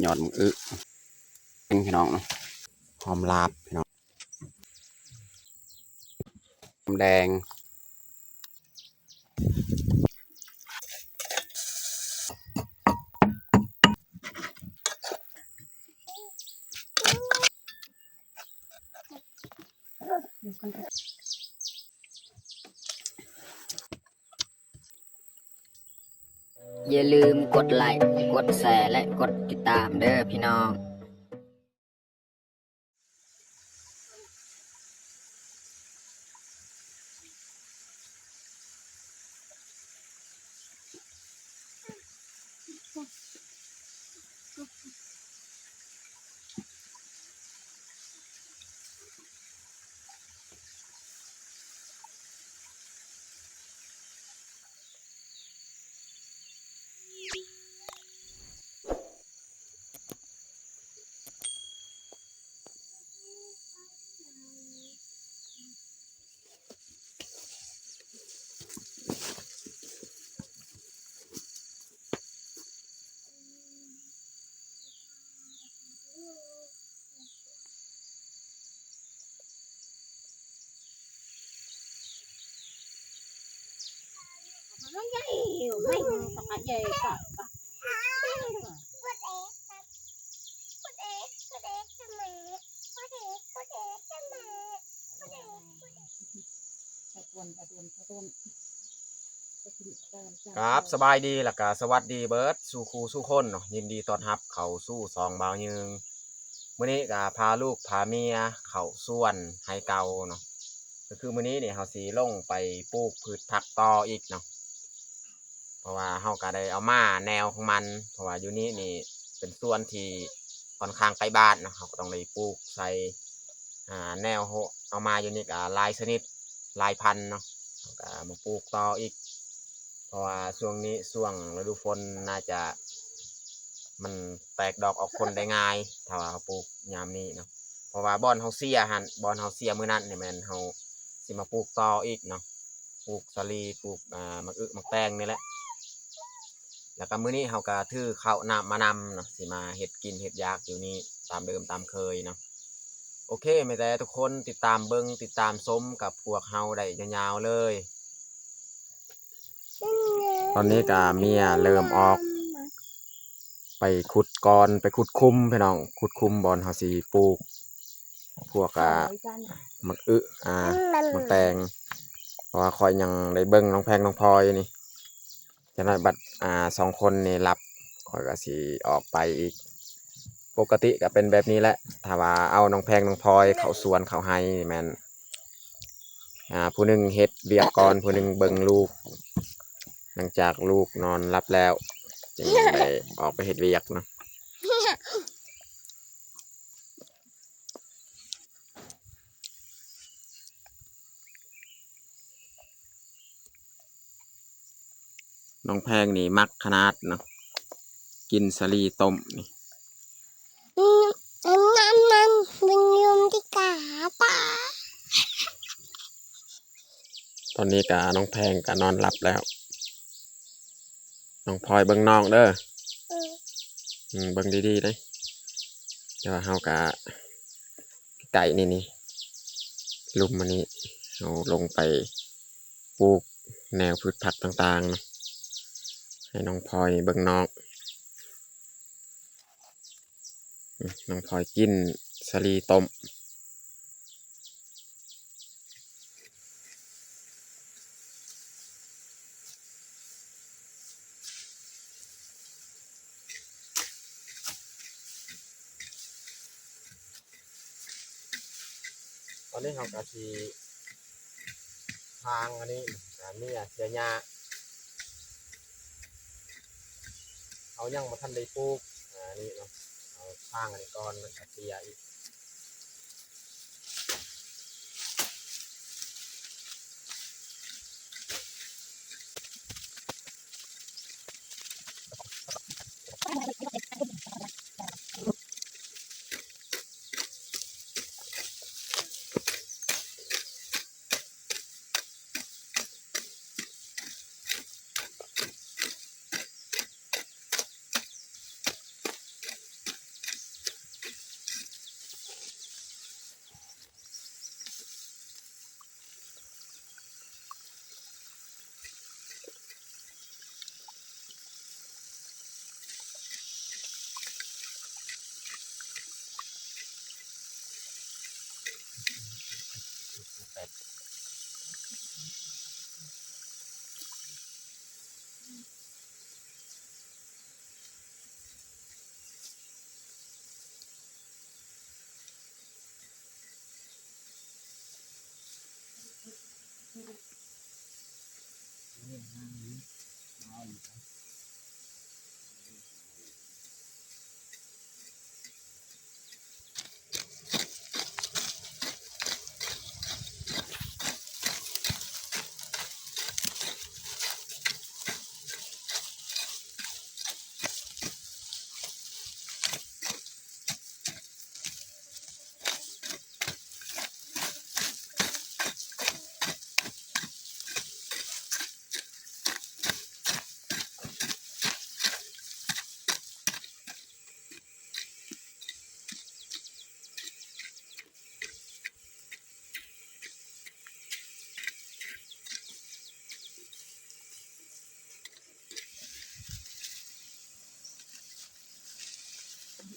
ຍອດໝາກອຶ ພີ່ນ້ອງ ຫອມລາບ ພີ່ນ້ອງ ຫອມແດງ. ຢ່າລືມກົດໄລ້ ກົດແຊ ແລະ ກົດຕິດຕາມເດີພີ່ນ້ອງ. ຄັບ ສະບາຍດີ ແລ້ວກະສະຫວັດດີເບິດສູ່ຄູ່ສູ່ຄົນເນາະ, ຍິນດີຕ້ອນຮັບເຂົ້າສູ່ຊ່ອງບ່າວຍືງ. ມື້ນີ້ກະພາລູກພາເມຍເຂົ້າສວນໄຮ່ເກົ່າເນາະ, ກໍຄືມື້ນີ້ນີ້ເຮົາຊິລົງໄປປູກພືດຜັກຕໍ່ອີກເນາະ. ເພາະວ່າເຮົາກໍໄດ້ເອົາມາແນວຂອງມັນ ເພາະວ່າຢູ່ນີ້ນີ້ເປັນສວນທີ່ຂ້ອນຂ້າງໃກ້ບ້ານເນາະ, ເຮົາກໍຕ້ອງໄດ້ປູກໃສ່ ອ່າ ແນວເຮົາເອົາມາຢູ່ນີ້ກໍຫຼາຍຊະນິດຫຼາຍພັນເນາະ, ເຮົາກໍມາປູກຕໍ່ອີກ ເພາະວ່າຊ່ວງນີ້ຊ່ວງລະດູຝົນໜ້າຈະມັນແຕກດອກອອກຜົນໄດ້ງ່າຍ ຖ້າວ່າເຮົາປູກຍາມນີ້ເນາະ. ເພາະວ່າບ່ອນເຮົາເສຍຫັ້ນ ບ່ອນເຮົາເສຍມື້ນັ້ນນີ້ແມ່ນເຮົາຊິມາປູກຕໍ່ອີກເນາະ. ປູກສາລີ ປູກ ອ່າ ໝາກອຶໝາກແຕງນີ້ແຫຼະ. ແລ້ວກໍມື້ນີ້ເຮົາກໍຖືເຂົ້ານ້ຳມານຳເນາະ, ຊິມາເຮັດກິນເຮັດຢາກຢູ່ນີ້ຕາມເດີມຕາມເຄີຍເນາະ. ໂອເຄ ມີແຕ່ທຸກຄົນຕິດຕາມເບິ່ງຕິດຕາມຊົມກັບພວກເຮົາໄດ້ຍາວໆເລີຍ. ຕອນນີ້ກໍເມຍເລີ່ມອອກໄປຂຸດກ່ອນ ໄປຂຸດຂຸມພີ່ນ້ອງ, ຂຸດຂຸມບ່ອນເຮົາຊິປູກ ພວກ ອ່າ ໝາກອຶ ອ່າ ໝາກແຕງ. ເພາະວ່າຂ້ອຍຍັງໄດ້ເບິ່ງນ້ອງແພງນ້ອງພອຍນີ້, ຈັກໜ້ອຍບັດ ອ່າ ສອງຄົນນີ້ຫຼັບ ຂ້ອຍກໍຊິອອກໄປອີກ. ປົກກະຕິກໍເປັນແບບນີ້ແຫຼະ, ຖ້າວ່າເອົານ້ອງແພງນ້ອງພອຍເຂົ້າສວນເຂົ້າໄຮ່ນີ້ແມ່ນ ອ່າ ຜູ້ໜຶ່ງເຮັດວຽກກ່ອນ ຜູ້ໜຶ່ງເບິ່ງລູກ. ຫຼັງຈາກລູກນອນຫຼັບແລ້ວ ຈຶ່ງໄດ້ອອກໄປເຮັດວຽກເນາະ. ນ້ອງແພງນີ້ມັກຂະໜາດເນາະ ກິນສາລີຕົ້ມນີ້. ອືມ ອືມ ນ້ຳມັນ ມັນຍືມທີ່ກາຕາ. ຕອນນີ້ກະນ້ອງແພງກະນອນຫຼັບແລ້ວ, ນ້ອງພອຍເບິ່ງນ້ອງເດີ. ອືມ ອືມ ເບິ່ງດີໆເດ້. ແຕ່ວ່າເຮົາກະໃກ້ໆນີ້ ນີ້ ລຸ່ມອັນນີ້ ເຮົາລົງໄປປູກແນວພືດຜັກຕ່າງໆເນາະ, ໃຫ້ນ້ອງພອຍເບິ່ງນ້ອງ. ອືມ ນ້ອງພອຍກິນສາລີຕົ້ມ. ຕອນນີ້ເຮົາກໍຊິ ທາງອັນນີ້ ອ່າ ເມຍເສຍຫຍ້າ ເຮົາຍັງບໍ່ທັນໄດ້ປູກ ອ່າ ອັນນີ້ເນາະ, ເອົາທາງອັນນີ້ກ່ອນ ມັນກະເສຍອີກ. ເ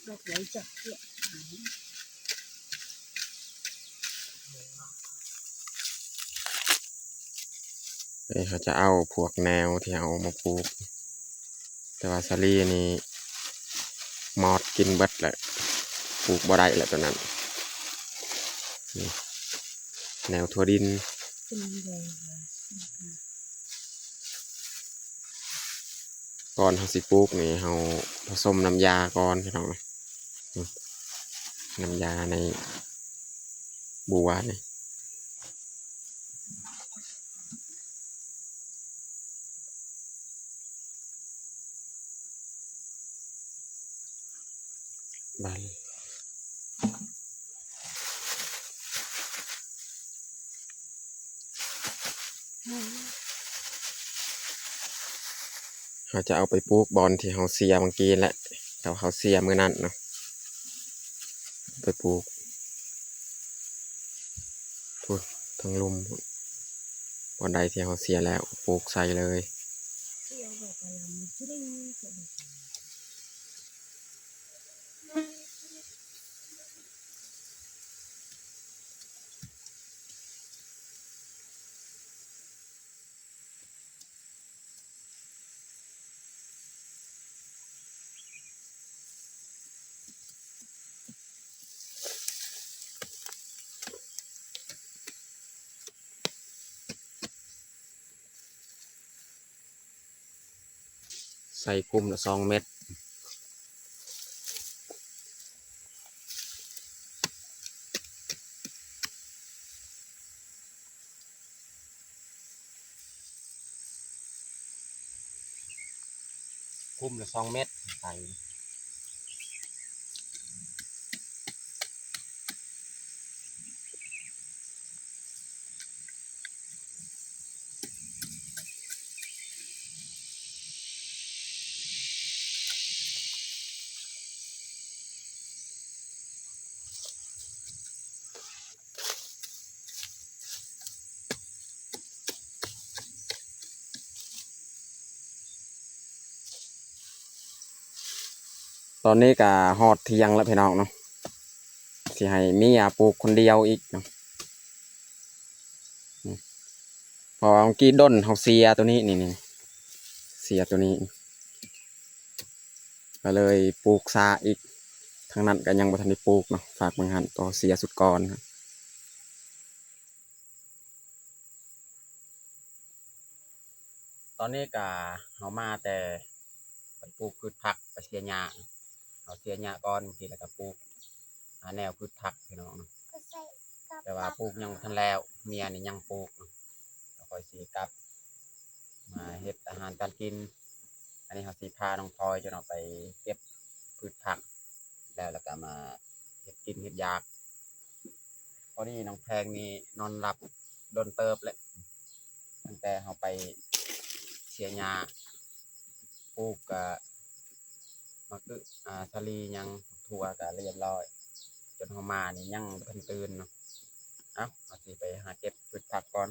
ດອກໄຫຼຈັກເທື່ອ. ເອີ ເຂົາຈະເອົາພວກແນວທີ່ເຮົາເອົາມາປູກ ແຕ່ວ່າສາລີນີ້ມອດກິນເບິດແລ້ວ ປູກບໍ່ໄດ້ແລ້ວໂຕນັ້ນ. ນີ້ ແນວຖົ່ວດິນ. ກ່ອນເຮົາຊິປູກນີ້ ເຮົາຜະສົມນ້ຳຢາກ່ອນພີ່ນ້ອງ. ອືມ ນ້ຳຢາໃນບົວນີ້ ບາດ ເຮົາຈະເອົາໄປປູກບ່ອນທີ່ເຮົາເສຍມື້ກີ້ແຫຼະ ແຕ່ວ່າເຮົາເສຍມື້ນັ້ນເນາະ ໄປປູກພຸ້ນ ທາງລຸ່ມພຸ້ນ ບ່ອນໃດທີ່ເຮົາເສຍແລ້ວ ປູກໃສ່ເລີຍ. ໃສ່ຄຸ້ມລະສອງເມັດ. ຄຸ້ມລະສອງເມັດ ໃສ່. ຕອນນີ້ກະຮອດທ່ຽງແລ້ວພີ່ນ້ອງເນາະ ຊິໃຫ້ເມຍປູກຄົນດຽວອີກເນາະ ເພາະວ່າເມື່ອກີ້ດົນເຮົາເສຍໂຕນີ້ ນີ້ໆ ເສຍໂຕນີ້ ກະເລີຍປູກຊ້າອີກ. ທາງນັ້ນກະຍັງບໍ່ທັນໄດ້ປູກເນາະ ຟາກເບິ່ງຫັ້ນ ໂຕເສຍສຸດກ່ອນ. ຕອນນີ້ກະເຮົາມາແຕ່ໄປປູກພືດຜັກ ໄປເສຍຫຍ້າ ເຮົາເສຍຫຍ້າກ່ອນເມື່ອກີ້ ແລ້ວກະປູກຫາແນວພືດຜັກພີ່ນ້ອງເນາະ ແຕ່ວ່າປູກຍັງບໍ່ທັນແລ້ວ ເມຍນີ້ຍັງປູກເນາະ ແລ້ວຂ້ອຍຊິກັບມາເຮັດອາຫານການກິນ. ອັນນີ້ເຮົາຊິພານ້ອງພອຍເຈົ້າເນາະ ໄປເກັບພືດຜັກ ແລ້ວ ແລ້ວກະມາເຮັດກິນເຮັດຢາກ. ພໍດີນ້ອງແພງນີ້ນອນຫຼັບດົນເຕີບແລ້ວ ຕັ້ງແຕ່ເຮົາໄປເສຍຫຍ້າ ປູກກະໝາກອຶ ອາ ສາລີຫຍັງ ຖົ່ວກະລຽບລ້ອຍ ຈົນເຮົາມານີ້ຍັງບໍ່ທັນຕື່ນເນາະ. ເອົ້າ ເຮົາຊິໄປຫາເກັບພືດຜັກກ່ອນ.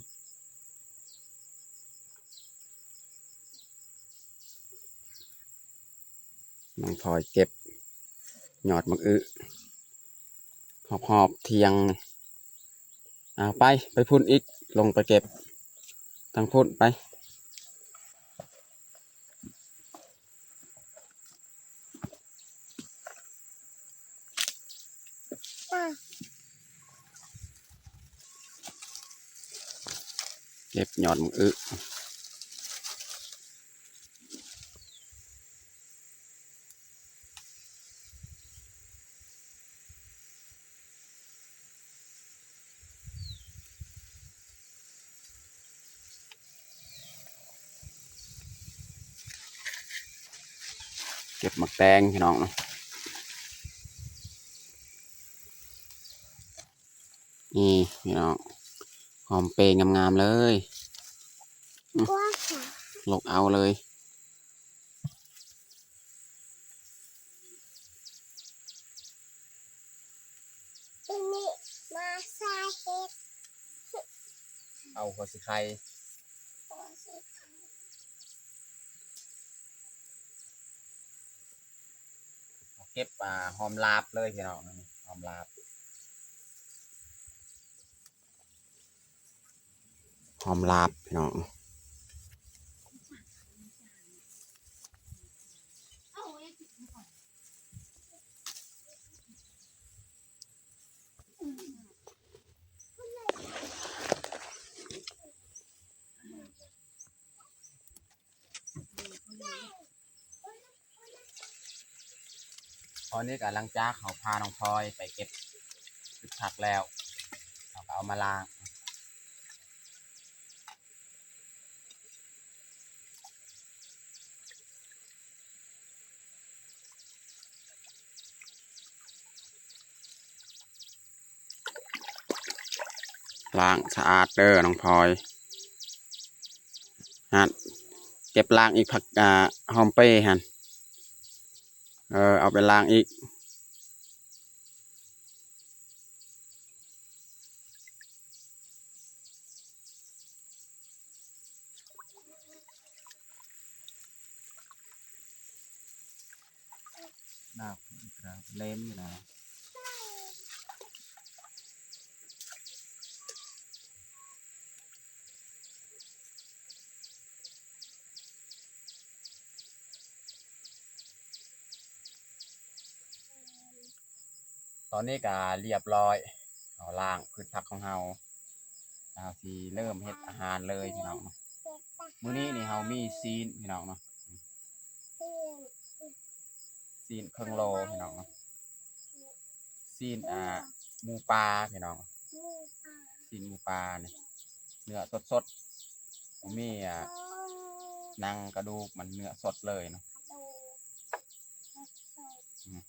ນ້ອງພອຍເກັບຍອດໝາກອຶ ຮອບໆທ່ຽງ. ເອົາໄປ ໄປພຸ້ນອີກ ລົງໄປເກັບທາງພຸ້ນໄປ. ອາ ເກັບຍອດໝາກອຶ. ເກັບໝາກແຕງພີ່ນ້ອງເນາະ. ນີ້ພີ່ນ້ອງ ຫອມເປງາມໆເລີຍ. ອື ລົກເອົາເລີຍ. ທີນີ້ມາໃສ່ເຫັດ ເອົາຫົວສີໄຄ ຫົວສີໄຄ ເກັບ ອ່າ ຫອມລາບເລີຍພີ່ນ້ອງ ຫອມລາບ. ຫອມລາບພີ່ນ້ອງ. ຕອນນີ້ກໍຫຼັງຈາກເຮົາພານ້ອງພອຍໄປເກັບພືດຜັກແລ້ວ ເຮົາກໍເອົາມາລ້າງ ລ້າງສະອາດເດີນ້ອງພອຍ. ຫັ້ນ ເກັບລ້າງອີກ ຜັກ ອ່າ ຫອມເປຫັ້ນ ເອີ ເອົາໄປລ້າງອີກ. ນາກເລັມຢູ່ນະ. ຕອນນີ້ກະລຽບລ້ອຍ ເຮົາລ້າງພືດຜັກຂອງເຮົາ ເຮົາຊິເລີ່ມເຮັດອາຫານເລີຍພີ່ນ້ອງເນາະ. ມື້ນີ້ນີ້ເຮົາມີຊີ້ນພີ່ນ້ອງເນາະ ຊີ້ນເຄິ່ງໂລພີ່ນ້ອງເນາະ ຊີ້ນ ອ່າ ໝູປ່າພີ່ນ້ອງ ຊີ້ນໝູປ່ານີ້ ເນື້ອສົດໆ ບໍ່ມີ ອ່າ ໜັງກະດູກມັນ ເນື້ອສົດເລີຍເນາະ. ອືມ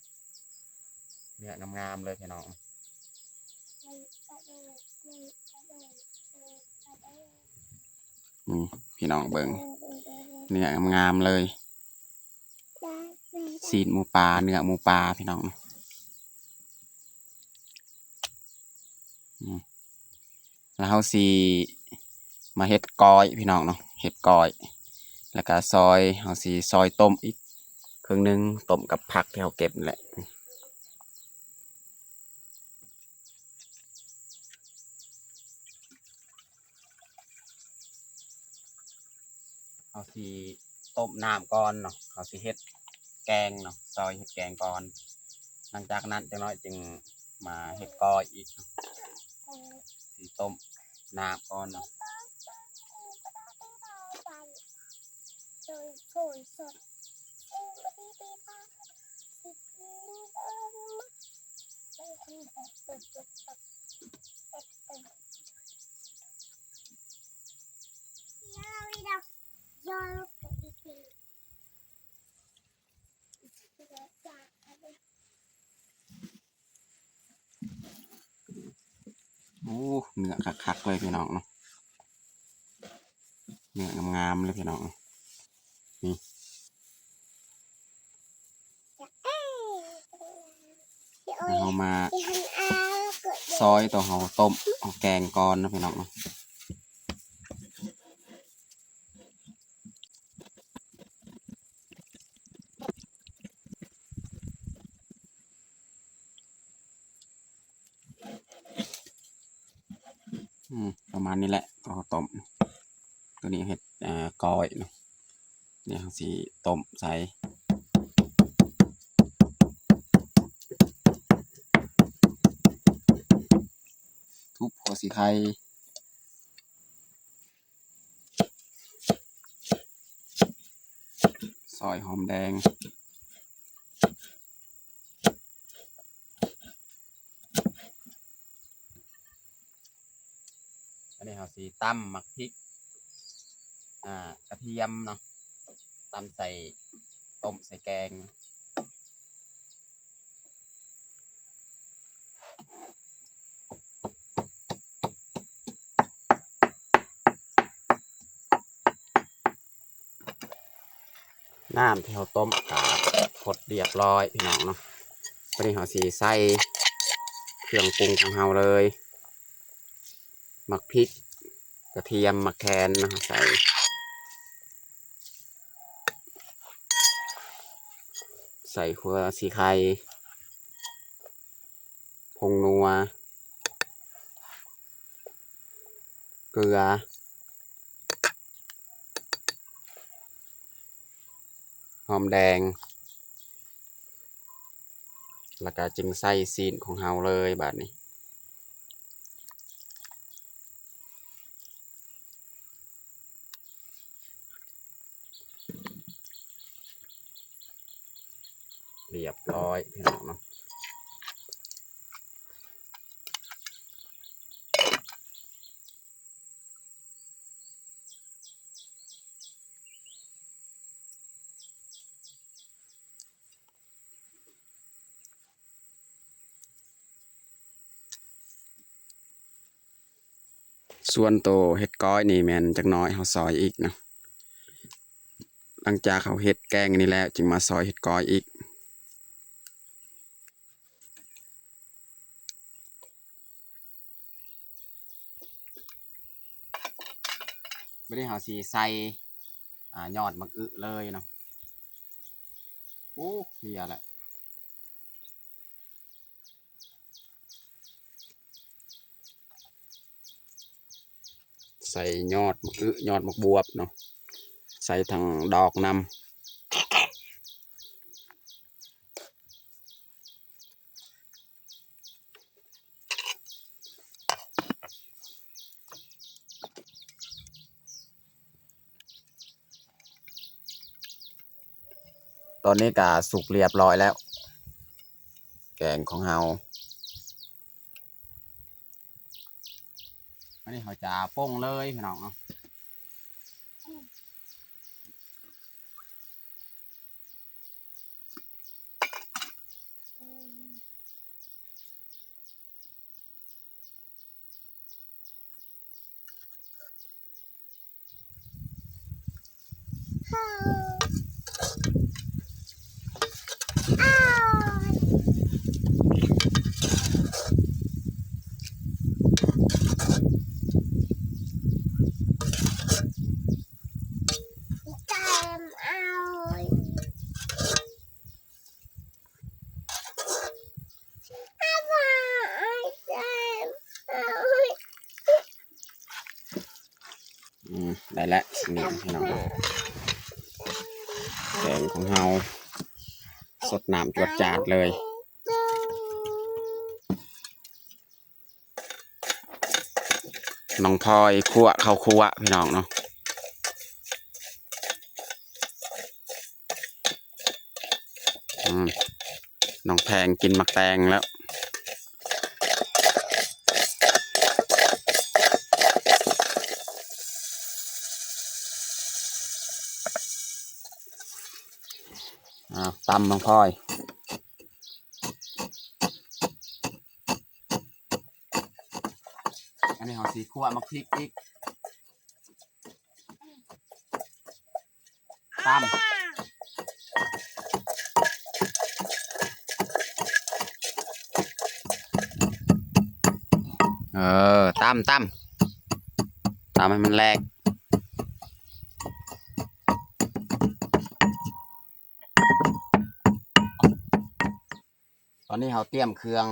ເນື້ອງາມໆເລີຍພີ່ນ້ອງ. ອືມ ພີ່ນ້ອງເບິ່ງ ເນື້ອງາມໆເລີຍ ຊີ້ນໝູປ່າ ເນື້ອໝູປ່າພີ່ນ້ອງ. ອືມ ແລ້ວເຮົາຊິມາເຮັດກ້ອຍພີ່ນ້ອງເນາະ ເຮັດກ້ອຍ ແລ້ວກະຊອຍ ເຮົາຊິຊອຍຕົ້ມອີກເຄິ່ງໜຶ່ງ ຕົ້ມກັບຜັກທີ່ເຮົາເກັບນັ້ນແຫຼະ. ເຮົາຊິຕົ້ມນ້ຳກ່ອນເນາະ ເຮົາຊິເຮັດແກງເນາະ ຊອຍເຮັດແກງກ່ອນ ຫຼັງຈາກນັ້ນຈັກໜ້ອຍຈຶ່ງມາເຮັດກ້ອຍອີກເນາະ. ຊິຕົ້ມນ້ຳກ່ອນເນາະ. ໂອ້ ເນື້ອຄັກໆເລີຍພີ່ນ້ອງເນາະ ເນື້ອງາມໆເລີຍພີ່ນ້ອງ. ນີ້ ເຮົາມາຊອຍໂຕເຮົາຕົ້ມເອົາແກງກ່ອນເນາະພີ່ນ້ອງເນາະ. ອືມ ປະມານນີ້ແຫຼະ ເອົາເຂົ້າຕົ້ມ ໂຕນີ້ເຮັດ ເອີ ກ້ອຍເນາະ. ນີ້ເຮົາຊິຕົ້ມໃສ່ ທຸບຫົວສີໄຄ. ອຍຫອມແດງ. ອັນນີ້ເຮົາຊິຕຳໝາກພິກ ອ່າ ກະທຽມເນາະ ຕຳໃສ່ຕົ້ມໃສ່ແກງ. ນ້ຳທີ່ເຮົາຕົ້ມກະຟົດລຽບຮ້ອຍພີ່ນ້ອງເນາະ. ບາດນີ້ເຮົາຊິໃສ່ເຄື່ອງປຸງຂອງເຮົາເລີຍ ໝາກພິກ ກະທຽມ ໝາກແຄນເນາະ ໃສ່ ໃສ່ຂົວສີໄຄ ຜົງນົວ ເກືອ ຫອມແດງ ແລ້ວກະຈຶ່ງໃສ່ຊີ້ນຂອງເຮົາເລີຍບາດນີ້. ລຽບຮ້ອຍພີ່ນ້ອງເນາະ. ສ່ວນໂຕເຫັດກ້ອຍນີ້ແມ່ນຈັກໜ້ອຍເຮົາຊອຍອີກເນາະ. ຫຼັງຈາກເຮົາເຮັດແກງນີ້ແລ້ວ ຈຶ່ງມາຊອຍເຫັດກ້ອຍອີກ. ບາດນີ້ເຮົາຊິໃສ່ ອ່າ ຍອດໝາກອຶເລີຍເນາະ. ໂອ້ ເພຍແລ້ວ. ໃສ່ຍອດໝາກອຶ ຍອດໝາກບວບເນາະ ໃສ່ທັງດອກນຳ. ຕອນນີ້ກະສຸກລຽບຮ້ອຍແລ້ວ ແກງຂອງເຮົາ. ອັນນີ້ເຮົາຈະປົງເລີຍພີ່ນ້ອງເນາະ. ອືມ ໄດ້ແລ້ວ ນີ້ພີ່ນ້ອງ ແກງຂອງເຮົາ ສົດນ້ຳຈວດຈາດເລີຍ. ນ້ອງພອຍຂົ້ວເຂົ້າຄົ່ວພີ່ນ້ອງເນາະ. ອືມ ນ້ອງແພງກິນໝາກແຕງແລ້ວ. ອ້າວ ຕຳນ້ອງພອຍ. ອັນນີ້ເຮົາຊິຂົ້ວໝາກພິກອີກ ຕຳ ເອີ ຕຳ ຕຳ ຕຳໃຫ້ມັນແຫຼກ. ຕອນນີ້ເຮົາຕຽມເຄື່ອງ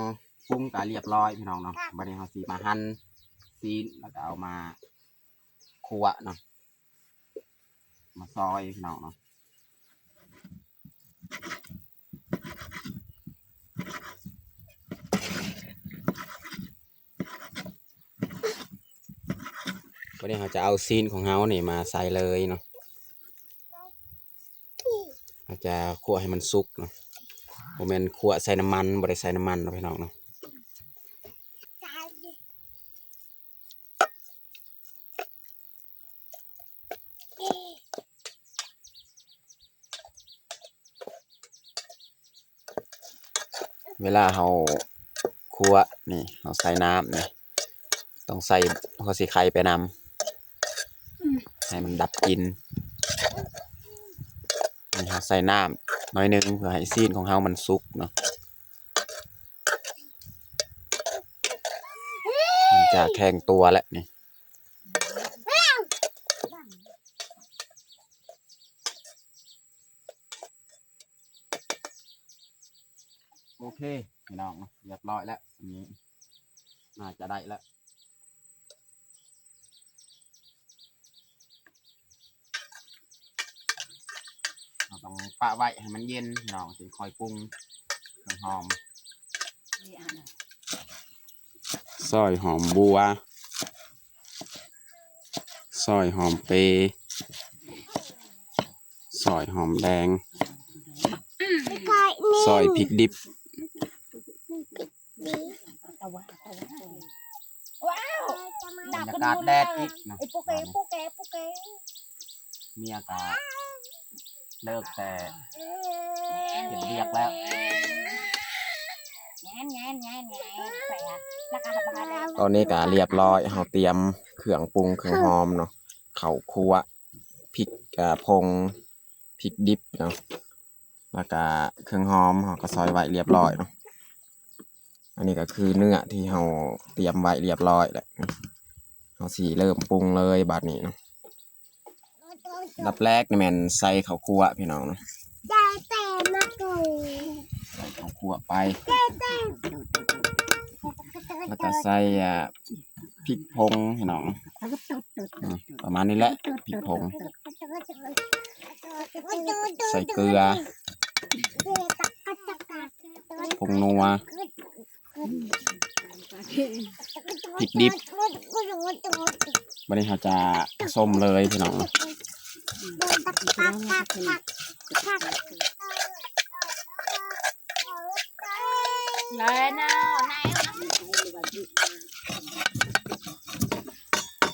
ປຸງກະລຽບຮ້ອຍພີ່ນ້ອງເນາະ. ບາດນີ້ເຮົາຊິມາຫັ່ນຊີ້ນ ແລ້ວກະເອົາມາຂົ້ວເນາະ ມາຊອຍພີ່ນ້ອງເນາະ. ບາດນີ້ເຮົາຈະເອົາຊີ້ນຂອງເຮົານີ້ມາໃສ່ເລີຍເນາະ. ຈະຂົ້ວໃຫ້ມັນສຸກເນາະ ບໍ່ແມ່ນຂົ້ວໃສ່ນ້ຳມັນ ບໍ່ໄດ້ໃສ່ນ້ຳມັນເນາະພີ່ນ້ອງເນາະ. ເວລາເຮົາຂົ້ວນີ້ ເຮົາໃສ່ນ້ຳນີ້ ຕ້ອງໃສ່ຫົວສີໄຄໄປນຳ ອືມ ໃຫ້ມັນດັບກິ່ນ. ນີ້ເຮົາໃສ່ນ້ຳໜ້ອຍໜຶ່ງ ເພື່ອໃຫ້ຊີ້ນຂອງເຮົາມັນສຸກເນາະ ມັນຈະແຂງຕົວແລ້ວນີ້. ໂອເຄ ພີ່ນ້ອງເນາະ ຮຽບຮ້ອຍແລ້ວ ອັນນີ້ໜ້າຈະໄດ້ແລ້ວ. ເຮົາຕ້ອງປະໄວ້ໃຫ້ມັນເຢັນພີ່ນ້ອງ ຈຶ່ງຄ່ອຍປຸງເຄື່ອງຫອມ ຊອຍຫອມບົວ ຊອຍຫອມເປ ຊອຍຫອມແດງ ຊອຍພິກດິບ. ວ້າວ ບັນຍາກາດແດດອີກເນາະ ເມຍກະເລີກແຕ່ເຮັດວຽກແລ້ວ. ຕອນນີ້ກະຮຽບຮ້ອຍ ເຮົາຕຽມເຄື່ອງປຸງເຄື່ອງຫອມເນາະ ເຂົ້າຂົ້ວ ພິກ ເອີ ຜົງພິກດິບເນາະ ແລ້ວກະເຄື່ອງຫອມເຮົາກະຊອຍໄວ້ຮຽບຮ້ອຍເນາະ. ອັນນີ້ກະຄືເນື້ອທີ່ເຮົາຕຽມໄວ້ຮຽບຮ້ອຍແລ້ວ ເຮົາຊິເລີ່ມປຸງເລີຍບາດນີ້ເນາະ. ອັນດັບແລກນີ້ແມ່ນໃສ່ເຂົ້າຂົ້ວພີ່ນ້ອງເນາະ ໃສ່ເຂົ້າຂົ້ວໄປ ແລ້ວກະໃສ່ ອາ ພິກຜົງພີ່ນ້ອງ ອາ ປະມານນີ້ແຫຼະ ພິກຜົງ ໃສ່ເກືອ ຜົງນົວ ພິກດິບ. ບາດນີ້ເຮົາຈະສົມເລີຍພີ່ນ້ອງ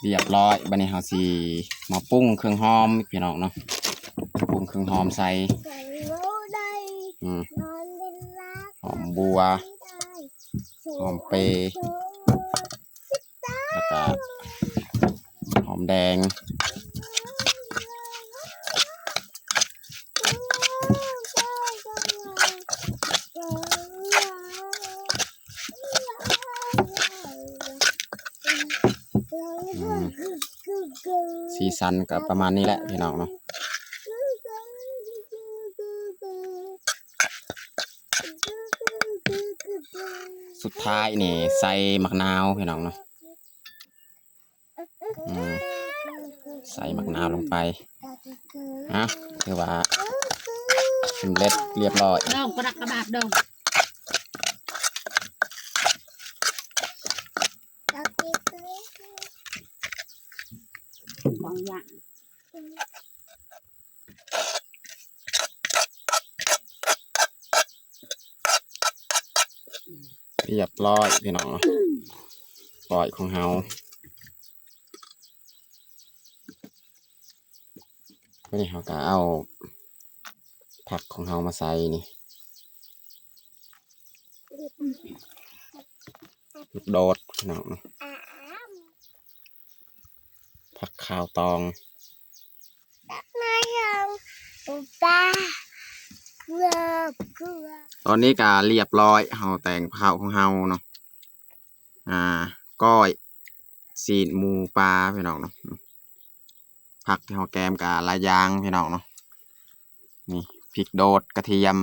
ຮຽບຮ້ອຍ. ບາດນີ້ເຮົາຊິມາປຸງເຄື່ອງຫອມພີ່ນ້ອງເນາະ ປຸງເຄື່ອງຫອມໃສ່ ອືມ ຫອມບົວ ຫອມເປ ແລ້ວກະຫອມແດງ. ອືມ ສີສັນກະປະມານນີ້ແຫຼະພີ່ນ້ອງເນາະ. ສຸດທ້າຍນີ້ໃສ່ໝາກນາວພີ່ນ້ອງເນາະ. ອືມ ໃສ່ໝາກນາວລົງໄປ ຮະ ຖືວ່າສຳເລັດຮຽບຮ້ອຍ. ຮຽບຮ້ອຍພີ່ນ້ອງ ກ້ອຍຂອງເຮົາ. ບາດນີ້ເຮົາກະເອົາຜັກຂອງເຮົາມາໃສ່ນີ້ ຜັກໂດດພີ່ນ້ອງ ຜັກຂາວຕອງ. ຕອນນີ້ກະຮຽບຮ້ອຍ ເຮົາແຕ່ງເຂົ້າຂອງເຮົາເນາະ ອາ ກ້ອຍຊີ້ນໝູປາພີ່ນ້ອງເນາະ. ຜັກທີ່ເຮົາແກມກະຫຼາຍຢ່າງພີ່ນ້ອງເນາະ ນີ້ພິກໂດດ ກະທຽມ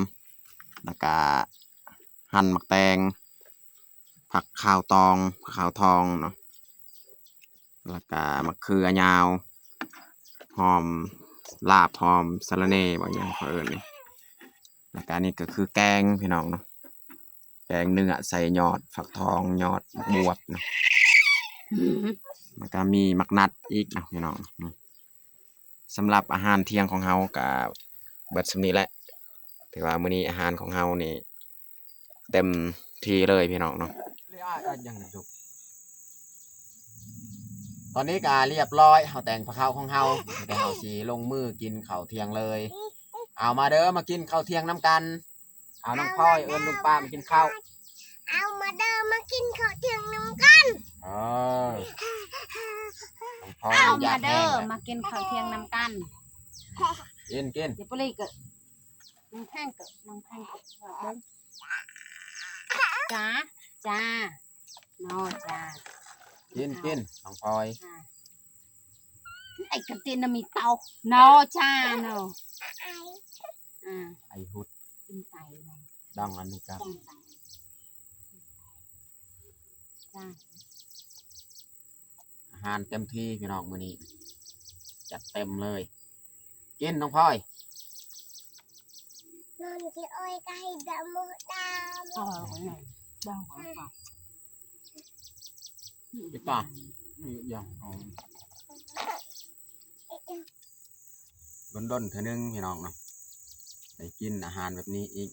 ແລ້ວກະ ຫັ່ນໝາກແຕງ ຜັກຂາວຕອງ ຜັກຂາວທອງເນາະ ແລ້ວກະໝາກເຂືອຍາວ ຫອມລາບ ຫອມສະລະແໜ່ ບໍ່ຫຍັງເຂົາເອີ້ນນີ້. ແລ້ວກະອັນນີ້ກະຄືແກງພີ່ນ້ອງເນາະ ແກງເນື້ອໃສ່ຍອດຝັກທອງ ຍອດບວບເນາະ ແລ້ວກະມີໝາກນັດອີກເນາະພີ່ນ້ອງ. ສຳລັບອາຫານທ່ຽງຂອງເຮົາກະເບິດສ່ຳນີ້ແຫຼະ ຖືວ່າມື້ນີ້ອາຫານຂອງເຮົານີ້ເຕັມທີ່ເລີຍພີ່ນ້ອງເນາະ. ຕອນນີ້ກໍລຽບຮ້ອຍ ເຮົາແຕ່ງພາເຂົ້າຂອງເຮົາ ແຕ່ເຮົາຊິລົງມືກິນເຂົ້າທ່ຽງເລີຍ. ເອົາ ມາເດີ ມາກິນເຂົ້າທ່ຽງນຳກັນ. ເອົາ ນ້ອງພອຍ ເອີ້ນລຸງປ້າມາກິນເຂົ້າ. ເອົາ ມາເດີ ມາກິນເຂົ້າທ່ຽງນຳກັນ. ເອີ ນ້ອງພອຍ ເອົາ ຢາກແຮງແຫຼະ ມາເດີ ມາກິນເຂົ້າທ່ຽງນຳກັນ. ກິນ ກິນ ເດປຸລີກະ ນ້ອງແພງກະ ນ້ອງແພງກະ ເບິ່ງ ຈ້າ ຈ້າ ເນາະ ຈ້າ ກິນ ກິນ ນ້ອງພອຍ ໄອ້ກະຕິນນະມີເຕົາ ເນາະ ຈ້າ ເນາະ ອາ ໄອຫຸດ ກິນໄຕ ດອງອັນນີ້ກັບ ອາຫານເຕັມທີ່ພີ່ນ້ອງ ມື້ນີ້ຈັດເຕັມເລີຍ. ກິນ ນ້ອງພອຍ ນອນທີ່ອ້ອຍກະໃຫ້ດຳດຳ ດຳ ດຳ ດຳ ດຳ ດົນໆເທື່ອໜຶ່ງພີ່ນ້ອງເນາະ ໄດ້ກິນອາຫານແບບນີ້ອີກ.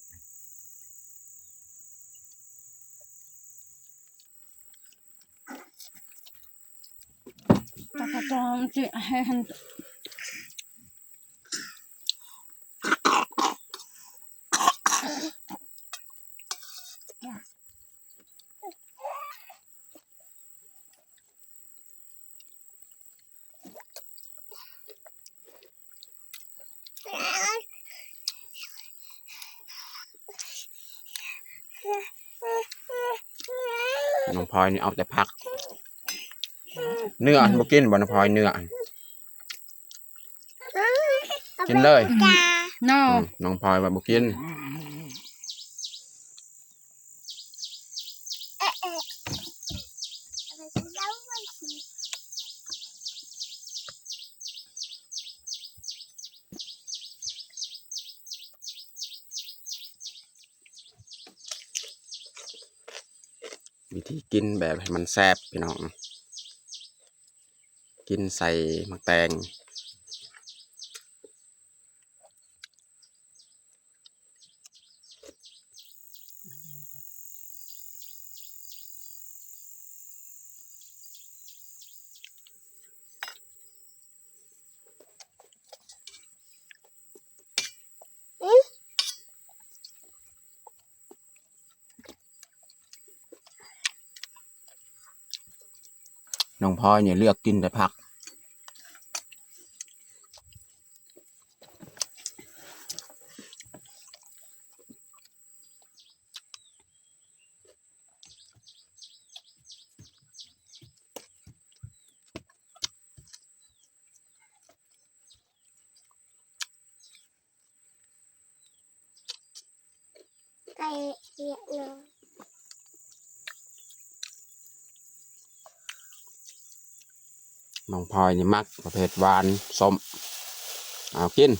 ນ້ອງພອຍນີ້ເອົາແຕ່ຜັກ ເນື້ອບໍ່ກິນບໍ່ ນ້ອງພອຍ ເນື້ອ ກິນເລີຍ ເນາະ ອືມ ນ້ອງພອຍວ່າບໍ່ກິນ. ວິທີກິນແບບໃຫ້ມັນແຊບພີ່ນ້ອງ ກິນໃສ່ໝາກແຕງ. ນ້ອງພອຍນີ້ເລືອກກິນແຕ່ຜັກ. ໄກ່ເຍາະເນາະ ນ້ອງພອຍນີ້ມັກປະເພດຫວານ ສົ້ມ ເອົາກິນ.